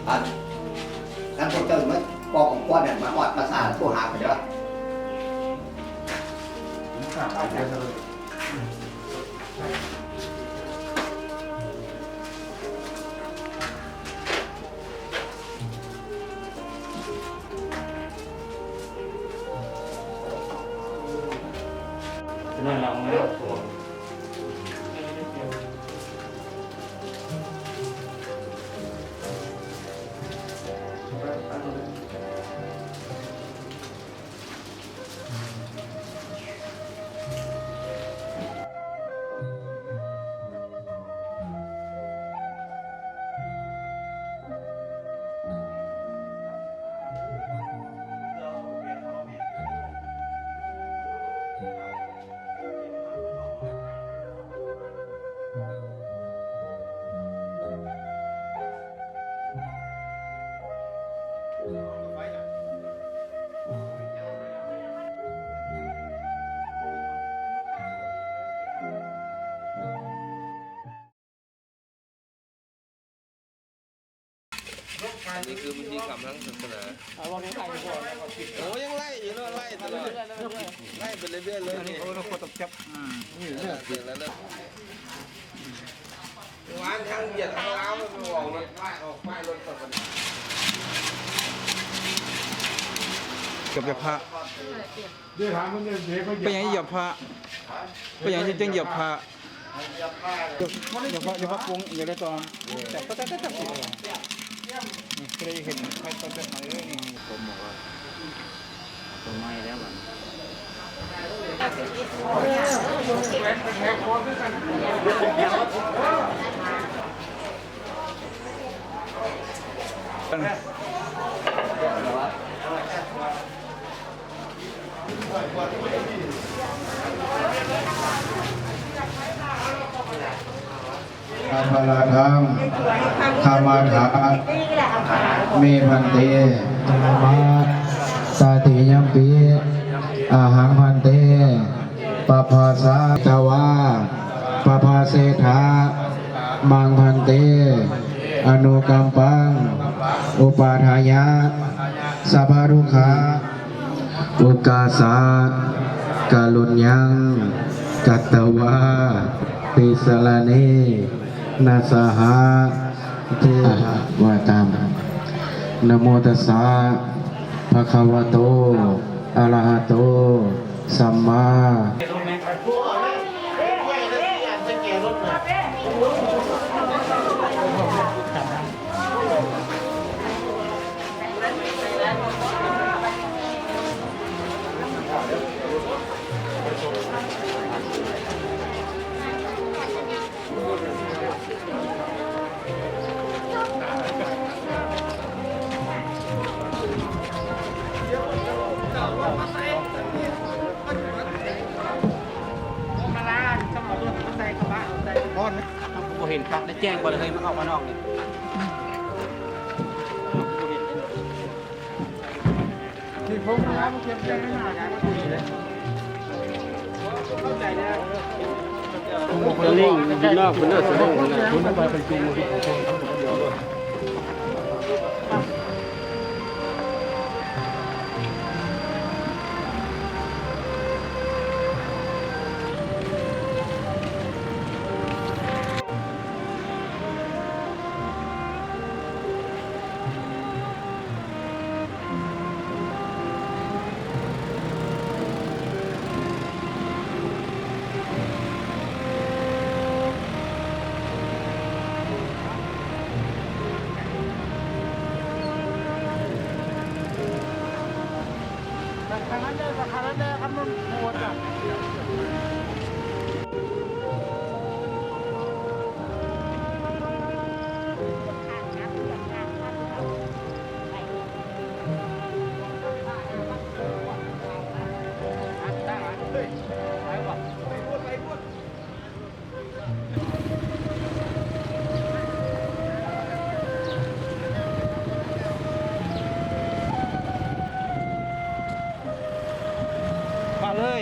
ຄັນ ຄັນພວກເຈົ້າມາກໍ່ຂອງຂວັນນັ້ນ ມາຮອດປາສາດໂທຫາຂ້ອຍເດີ. ອັນນີ້ຄືພິທີກຳທາງສາສະໜາ. ໂອ້ ຍັງໄລ່ຢູ່ເນາະ ໄລ່ຕະຫຼອດ ໄລ່ໄປເລື້ອຍໆເລີຍນີ້. ໂອ້ ເລື່ອງຄົນຕ້ອງຈັບ ອືມ ນີ້ເລື່ອງ ເລື່ອງແລ້ວເນາະ. ວານທາງຫວຽດທາງລາວ ມັນອອກລົດປ້າຍ ອອກປ້າຍລົດເຂົາໄປ. ເກັບຢຽບພະ ເປັນຫຍັງຢຽບພະ? ເປັນຫຍັງຈຶ່ງຢຽບພະ? ຢຽບພະ ຢຽບພະ ຢຽບພະປຸງ ຢຽບໄດ້ຕອນ ແຕ່ກໍໄດ້ ແຕ່ກໍໄດ້ ນີ້ ເຄີຍເຫັນໃຜເຂົາຈັດມາເລີຍນີ້. ອະພະລາທັງ ຂະມາທາ ເມ ພັນເຕ. ສາມະ ຕະຕິຍຳປິ ອະຫັງ ພັນເຕ. ປະພາສາ ເມຕະວາ ປະພາເສຖາ ມັງ ພັນເຕ. ອະນຸກຳປັງ ອຸປາທາຍະ ສັບພະທຸກຂາ ໂອກາສະ ກະລຸນຍັງ ກັດຕະວາ ຕິສະລະເນ ນະສະຫະ ເທ ວ່າຕາມ. ນະໂມຕັດສະ ພະຄະວະໂຕ ອະລະຫະໂຕ ສຳມາ. ບໍ່ເຫັນຄັກ ໄດ້ແຈ້ງບໍ່ລະເຮີ້ຍ ມາເຂົ້າມານອກນີ້ ບໍ່ເຫັນ. ສະລິງຢູ່ນອກພຸ້ນເດີ ສະລິງພຸ້ນນະ. ມາເລີຍ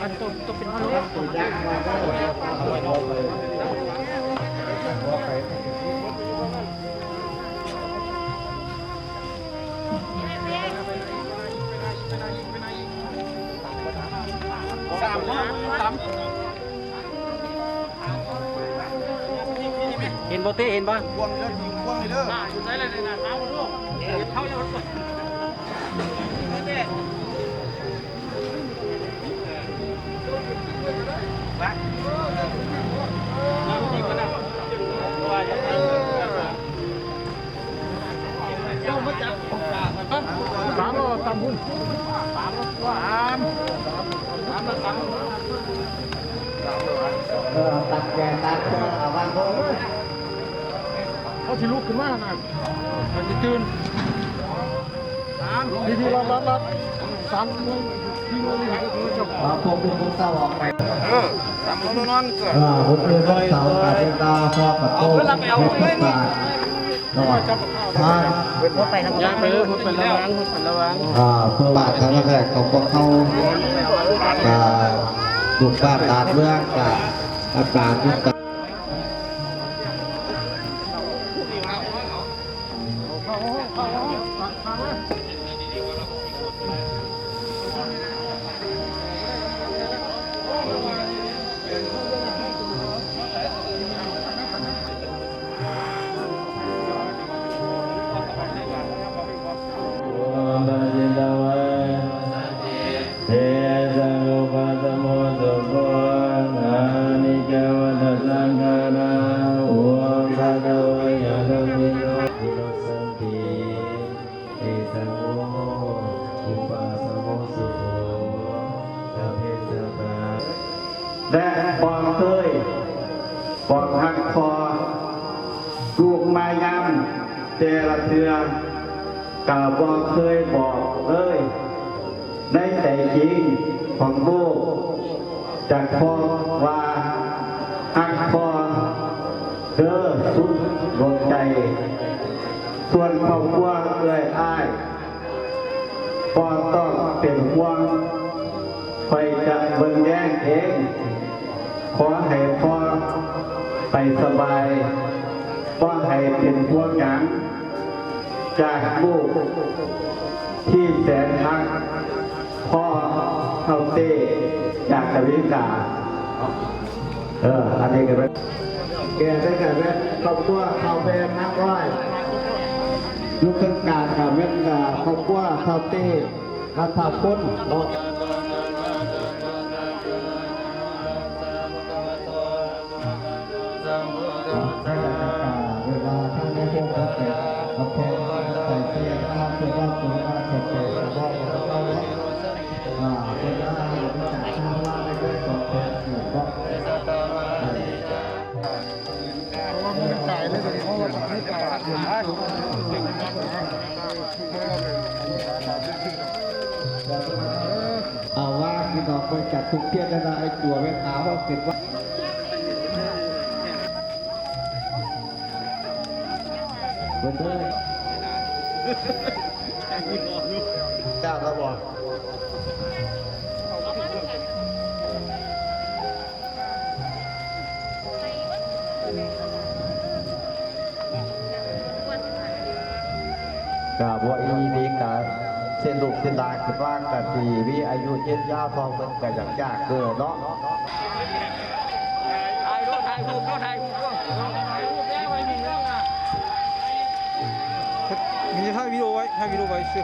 ອັນໂຕ ໂຕເປັນໂຕ ສາມ ສາມ ເຫັນບໍ່ເຕ້ ເຫັນບໍ່? ພວງເດີ ພວງເດີ ຢູ່ໃສລະນີ້ນະ? ເອົາ ເອົາ ເອົາ ສາມ ສາມ ເອີ ຕັກແກ່ຕັກເພື່ອເອົາວາງລົງ ເຂົາຊິລຸກຂຶ້ນມານະ ເຂົາຊິຕື່ນ ສາມ ທີ່ ທີ່ລັດ ລັດ ລັດ ສາມ ທີ່ ທີ່ ທີ່ ເອົາພວກລູກພວກເຕົ້າອອກໄປ ເອີ ສາມ ນອນ ນອນ ເອີ ມື້ເສົາກະເວລາຮອດປະຕູ ເອົາເພິ່ນລັບໄປເອົາ ເຮັດປາກ ເນາະ ພາ ບໍ່ໄປນຳ ຢ່າງເດີ ເພິ່ນໄປລະວັງ ເພິ່ນໄປລະວັງ ອ່າ ເພື່ອ ບາດທາງແລກຂອງພວກເຮົາ ກະ ລູກບ້ານຫຼານເມືອງ ກະ ອາກາດຢູ່ ເທສະອຸປະສະໂມສຸໂຂ ອານິຈຈະວັດຕະສັງຂາຣາ ອຸປັດຖາວະຍະທຳມິໂນ ທິໂນສັນຕິ ເທສະໂມ ອຸປະສະໂມສຸໂຂ ສະເພສະຕາ ແລະ ບໍ່ເຄີຍບອກຮັກພໍ່ ລູກມາຍາມແຕ່ລະເທື່ອ ກະບໍ່ເຄີຍບອກເລີຍ ໃນໃຈຈິງຂອງລູກຈະບອກວ່າຮັກພໍ່ເດີສຸດດວງໃຈ. ສ່ວນຄອບຄົວເອື້ອຍອ້າຍ ບໍ່ຕ້ອງເປັນຫ່ວງ ຂ້ອຍຈະເບິ່ງແຍງເອງ. ຂໍໃຫ້ພໍ່ໄປສະບາຍ ບໍ່ໃຫ້ເປັນຫ່ວງຫຍັງ ຈາກລູກທີ່ແສນຮັກ ພໍ່ເຖົ້າເຕ້ ຈາກອາເມລິກາ. ເອີ ອັນນີ້ກະເປັນ ແກ່ໄດ້ກະແມ່ນຄອບຄົວທ້າວແບນນາງນ້ອຍ ຢູ່ເທິງກາງກະແມ່ນຄອບຄົວທ້າວເຕ້ ນັດທະພົນເນາະ. ເວລາທາງໃນໂຮງກະເສດ ກະເພາະໃສ່ເສຍ ຕາມເພິ່ນວ່າເພິ່ນວ່າເຂົາເຈົ້າກະບອກວ່າ ອ່າ ເວລາເຮົາໄປຈັດທາງລາວໄດ້ເກີນສອງແສນກີບເນາະ. ເອົາວ່າພີ່ນ້ອງ ເບິ່ງຈາກທຸກພຽງແລ້ວນະ ໄອ້ຕົວແມ່ຂາວເຮົາເປັນວ່າ ເບິ່ງເດີ ຈ້າງແລ້ວບໍ່? ກະບໍ່ອີ່ດີກະເຊັ່ນລູກເຊັ່ນຫຼານ ຄິດວ່າກະຊິມີອາຍຸຍືນຍາວ ເພາະເພິ່ນກະຢາກຢາກເກີນເນາະ. ມີຖ່າຍວິດີໂອໄວ້ ຖ່າຍວິດີໂອໄວ້ຊື່.